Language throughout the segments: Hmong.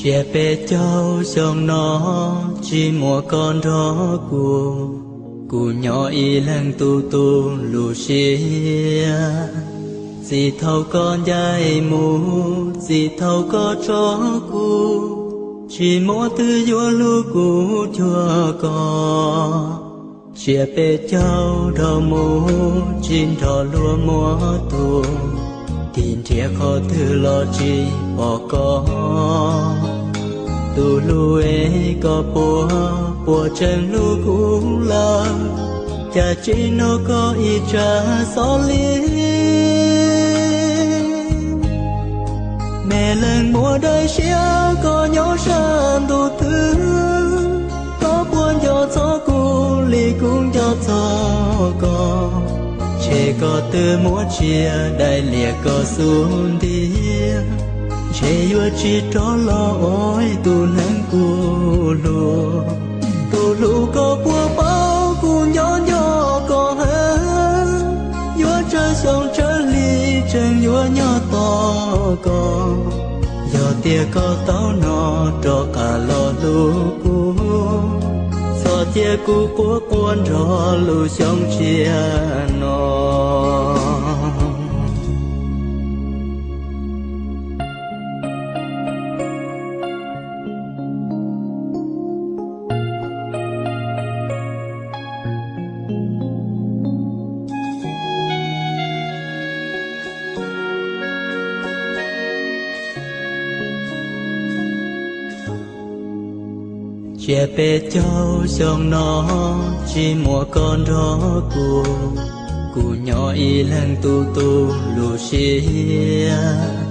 Tsiab peb caug xyoo no tsis muaj koj nrog kuv, kuv nyob ib leeg tu tu lub siab. Txij thaum koj ncaim mus, txij thaum koj tso kuv, tsis muaj twg yuav hlub kuv cuag koj. Tsiab peb caug dhau mus tsis nrog luag muaj tus, tig nrhiav qhov twg los tsis pom koj. Tus hlub es koj puas, puas tseem hlub kuv lawm? Cas tsis hnov koj ib tsam xov li? Me leej muaj daim siab koj nyob sab ntuj twg, koj puas nco txog kuv li kuv nco txog koj? Ntshe koj twb muab tsiab dai lias koj xub ntiag, ntshe yuav tsis rov los ua tus neeg kuv hlub. Tus hlub koj puas paub kuv nco nco koj heev, yuav tsawg xyoo tsawg hli tseem yuav nyob tos koj. Yog tias koj tau hnov rov qab los hlub kuv, txhob cia kuv quaj quaj nrog lub xyoo tsiaj no. Tsiab peb caug xyoo no tsis muaj koj nrog kuv, kuv nyob ib leeg tu tu lub siab.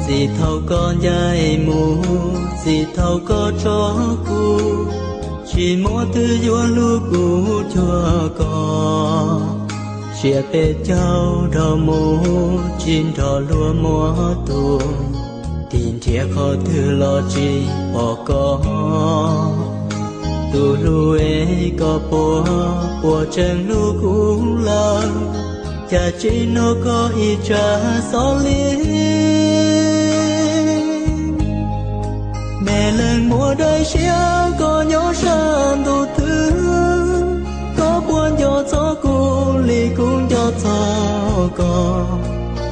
Txij thaum koj ncaim mus, txij thaum koj tso kuv, tsis muaj twg yuav hlub kuv cuag koj. Tsiab peb caug dhau mus tsis nrog luag muaj tus, tig nrhiav qhov twg los tsis pom koj. Tus hlub es koj puas, puas tseem hlub kuv lawm? Cas tsis hnov koj ib tsam xov li? Me leej muaj daim siab koj nyob sab ntuj twg, koj puas nco txog kuv li kuv nco txog koj?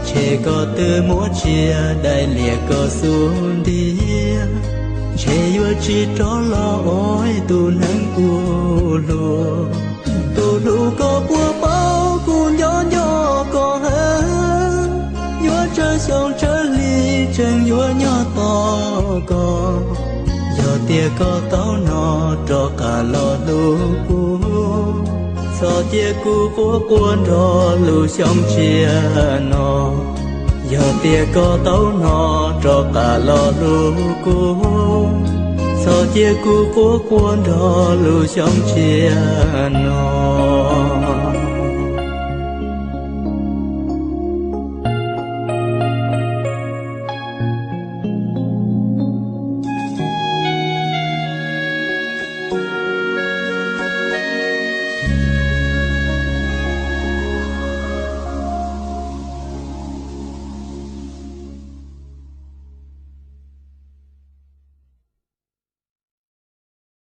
Ntshe koj twb muab tsiab dai lias koj xub ntiag, ntshe yuav tsis rov los ua tus neeg kuv hlub. Tus hlub koj puas paub kuv nco nco koj heev, yuav tsawg xyoo tsawg hli tseem yuav nyob tos koj. Yog tias koj tau hnov rov qab los hlub kuv, txhob cia kuv quaj quaj nrog lub xyoo tsiaj no. Yog tias koj tau hnov rov qab los hlub kuv, txhob cia kuv quaj quaj nrog lub xyoo tsiaj no.